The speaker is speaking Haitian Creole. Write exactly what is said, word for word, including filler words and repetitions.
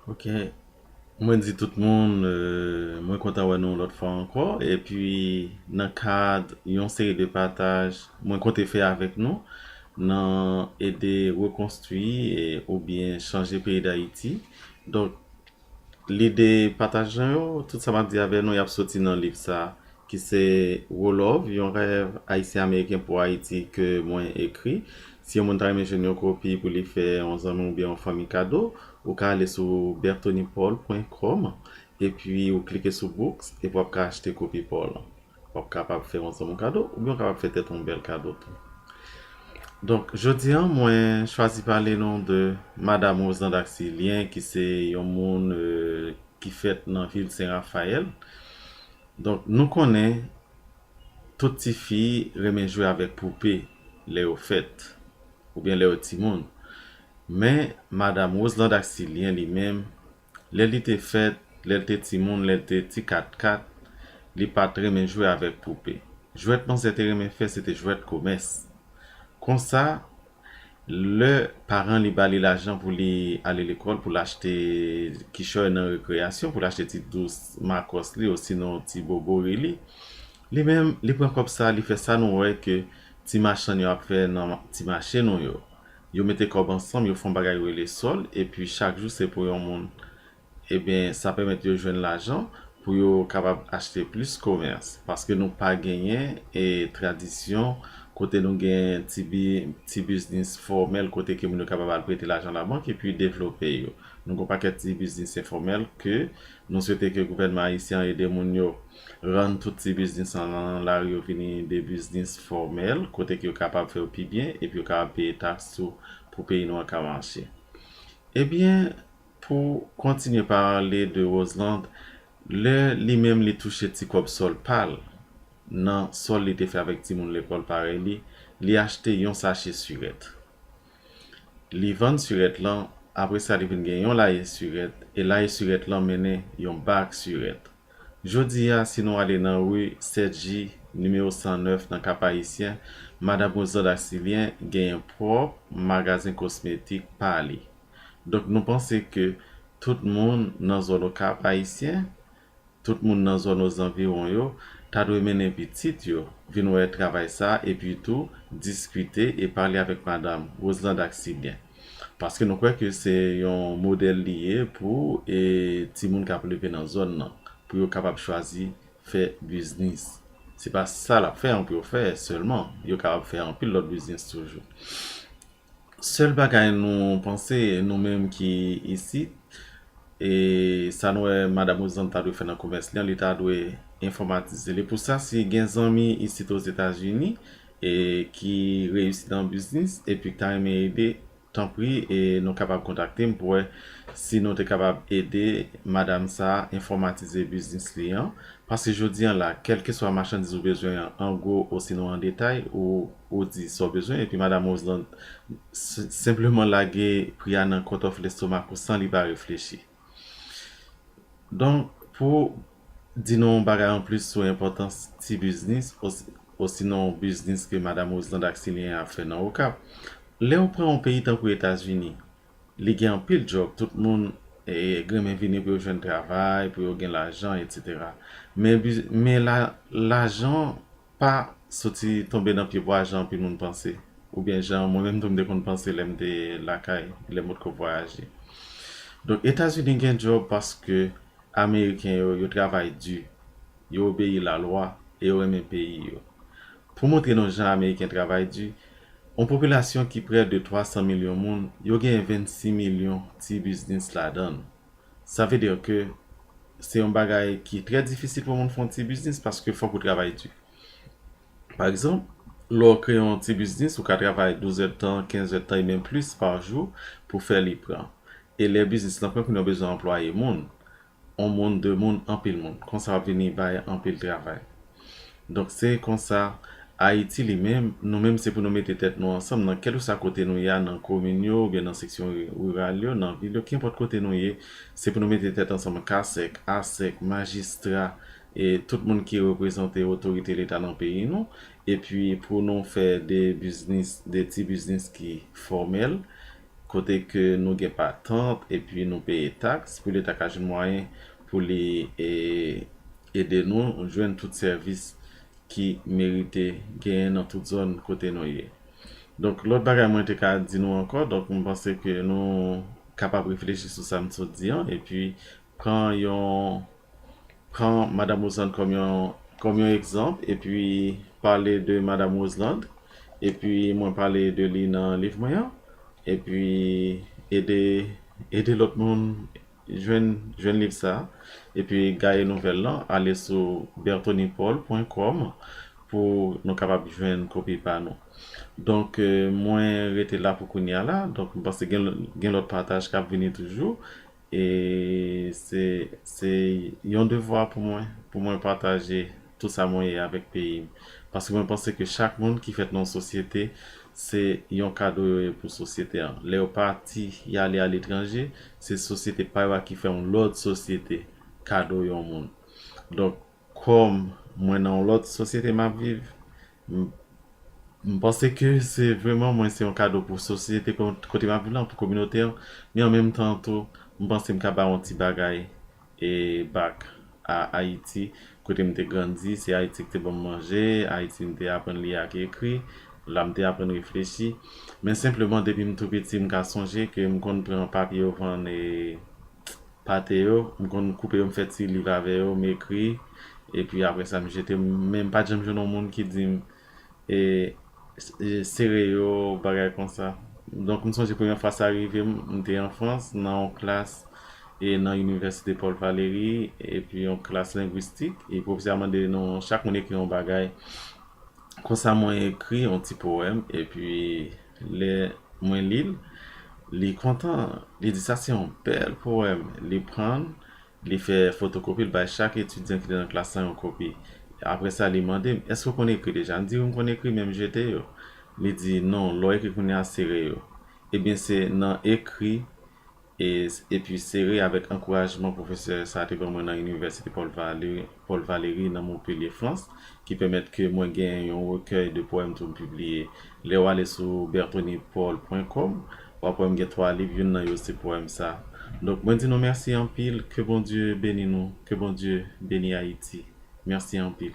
Ok. Mwen di tout moun, euh, mwen kontan wè nou lòt fwa ankò. Epi, nan kad yon seri de pataj mwen konte fè avèk nou, nan ede rekonstwi e, oubyen chanje peyi Dayiti. Donk, lide pataj lan yo, tout sa m ap di avè nou, y ap soti nan liv sa, ki se Wolove, yon rèv ayisyen-ameriken pou Ayiti ke mwen ekri. Si yon moun ta renmen jwenn yon kopi pou li fè yon zanmi oubyen yon fanmi kado, ou ka ale sou berthonypaul pwen kòm, epi ou klike sou books, epi w ap ka achte kopi pa w lan. W ap kapab fè yon zanmi w kado, oubyen w kapab fè tèt ou yon bèl kado tou. Donk, jodi a, mwen chwazi pale nou de Madam Roselande Axilien, ki se yon moun, euh, ki fèt nan vil Sen Rafayèl. Donk, nou konnen tout tifi renmen jwe avèk poupe lè yo fèt, oubyen lè yo timoun. Men, Madam Roselande Axilien, li menm, lè li te fèt, lè l te timoun, lè l te ti katkat, li pa t renmen jwe avèk poupe. Jwèt manzè te renmen fè, se te jwèt komès. Konsa, lè paran li ba li lajan pou li ale lekòl, pou l achte kichòy nan rekreyasyon, pou l achte ti dous makòs li, osinon ti bobori li, li menm, li pran kòb sa, li fè sa nou wè ke ti machann yo ap fè nan ti mache nou yo. Yo mete kòb ansanm, yo fè yon bagay yo rele sòl, epi chak jou se pou yon moun. Ebyen, sa pèmèt yo jwenn lajan pou yo kapab achte plis komès, paske nou pa genyen, e, tradisyon kote nou gen ti bi-, ti biznis fòmèl kote ke moun yo kapab al prete lajan labank epi devlope yo. Nou gen yon pakèt ti biznis enfòmèl ke nou swete ke gouvènman ayisyen an ede moun yo rann tout ti biznis an nan lari yo vini de biznis fòmèl, kote ke yo kapab fè yo pi byen epi yo kapab peye taks tou pou peyi nou an ka mache. Ebyen, pou kontinye pale de Roselande, lè li menm li touche ti kòb sòl pa l, nan sòl li te fè avèk timoun lekòl parèy li, li achte yon sache sirèt. Li vann sirèt lan, apre sa li vin gen yon laye sirèt, e laye sirèt lan mennen yon bak sirèt. Jodi a, si nou ale nan ri Sèt Ji, nimewo san nèf nan Kap Ayisyen, Madam Roselande Axilien genyen pwòp magazen kosmetik pa li. Donk, nou panse ke tout moun nan zòn Okap Ayisyen, tout moun nan zòn ozanviwon yo, ta dwe mennen pitit yo vin wè travay sa, epi tou diskite e pale avèk Madam Roselande Axilien. Paske nou kwè ke se yon modèl li ye pou, e, timoun k ap leve nan zòn nan, pou yo kapab chwazi fè biznis. Se pa sa l ap fè an pou yo fè sèlman, yo kapab fè anpil lòt biznis toujou. Sèl bagay nou panse, nou menm ki isit, e sa nou wè Madam Roselande ta dwe fè nan komès li an, li ta dwe enfòmatize li. Pou sa, si gen zanmi isit Ozetazini, e ki reyisi nan biznis, epi ki ta renmen ede, tanpri, e nou kapab kontakte m pou wè si nou te kapab ede madam sa a enfòmatize biznis li an. Paske jodi a la, kèlkeswa machandiz ou bezwen an, an gwo osinon an detay, ou, ou di sa w bezwen, epi Madam Roselande s-, senpleman lage pri a nan cut-off lestomak ou san li pa reflechi. Donk, pou di nou yon bagay anplis sou enpòtans ti biznis, osi-, osinon biznis ke Madam Roselande Axilien ap fè nan Okap, lè w pran yon peyi tankou Etazini, li gen anpil djòb, tout moun, e, renmen vini pou yo jwenn travay, pou yo gen lajan, etsetera. Men, bi-, men la, lajan pa soti tonbe nan pye bwa jan anpil moun panse, oubyen jan mwen menm tou m te konn panse lè m te lakay, lè m potko vwayaje. Donk, Etazini gen djòb paske Ameriken yo, yo travay di, yo obeyi lalwa e yo renmen peyi yo. Pou montre nou jan Ameriken travay di, yon popilasyon ki prè de twa san milyon moun, yo gen vennsis milyon ti biznis ladan l. Sa vle di ke se yon bagay ki trè difisil pou moun fè yon ti biznis paske fòk ou travay di. Pa egzanp, lè w kreye yon ti biznis, ou ka travay douz èdtan, kenz èdtan e menm plis pa jou pou fè li pran. E lè biznis lan pran, kounye a w bezwen anplwaye moun. On moun, de moun, anpil moun. Konsa w ap vini bay anpil travay. Donk, se konsa, Ayiti li menm, nou menm se pou nou mete tèt nou ansanm nan kèlkeswa kote nou ye a, nan komin yo, oubyen nan seksyon ri-, riral yo, nan vil yo, kenpòt kote nou ye, se pou nou mete tèt ansanm, kasèk, asèk, majistra, e tout moun ki reprezante otorite leta nan peyi nou, epi pou nou fè de biznis, de ti biznis ki fòmèl, kote ke nou gen patant epi nou peye taks pou Leta ka jwenn mwayen pou li e, ede nou jwenn tout sèvis ki merite genyen nan tout zòn kote nou ye. Donk, lòt bagay mwen te ka di nou ankò, donk, mwen panse ke nou kapab reflechi sou sa m sot di an, epi pran yon, pran Madam Roseland kòm yon, kòm yon egzanp, epi pale de Madam Roseland, epi mwen pale de li nan liv mwen an, epi ede, ede lòt moun jwenn, jwenn liv sa, epi gaye nouvèl lan, ale sou berthonypaul point com pou nou kapab jwenn kopi pa nou. Donk, euh, mwen rete la pou kounye a la. Donk, m panse gen, gen lòt pataj k ap vini toujou. E se, se yon devwa pou mwen, pou mwen pataje tout sa mwen ye avèk peyi m. Paske mwen panse ke chak moun ki fèt nan yon sosyete, se yon kado yo ye pou sosyete an. Lè yo pati, y ale aletranje, se sosyete pa yo a ki fè yon lòt sosyete kado yon moun. Donk, kòm mwen nan yon lòt sosyete m ap viv, m, m panse ke se vrèman mwen se yon kado pou sosyete ko-, kote m ap viv lan, pou kominote an, men an menm tan tou, m panse m ka ba yon ti bagay e back a Ayiti, kote m te grandi, se Ayiti ki te ban m manje, Ayiti m te aprann li ak ekri, la m te aprann reflechi. Men senpleman, depi m tou piti, m ka sonje ke m konn pran papye yo vann e pate yo, m konn koupe yo, m fè ti liv avè yo, m ekri, epi apre sa, m jete. Men m pa t janm jwenn yon moun ki di m, e, e, sere yo, bagay konsa. Donk, m sonje premyè fwa sa rive m, m te an Frans, nan yon klas, e nan Inivèsite Paul Valéry, epi yon klas lengwistik, e pwofesè a mande nou chak moun ekri yon bagay. Konsa, mwen ekri yon ti powèm, epi lè mwen li l, li kontan. Li di, "Sa se yon bèl powèm." Li pran l, li fè fotokopi, li bay chak etidyan ki te nan klas lan yon kopi. Apre sa, li mande m, "Èske w konn ekri deja?" M di, "Wi, m konn ekri, men m jete yo." Li di, "Non, lè w ekri kounye a, sere yo." Ebyen, se nan ekri, e, epi sere avèk ankourajman pwofesè sa a te ban mwen nan Inivèsite Paul Valéry, Paul Valéry nan Montpellier, Frans, ki pèmèt ke mwen gen yon rekèy de powèm tou m pibliye. Lè w ale sou berthonypaul point com, w ap wè m gen twa liv, youn nan yo se powèm sa. Donk, mwen di nou mèsi anpil, ke Bondye beni nou, ke Bondye beni Ayiti. Mèsi anpil.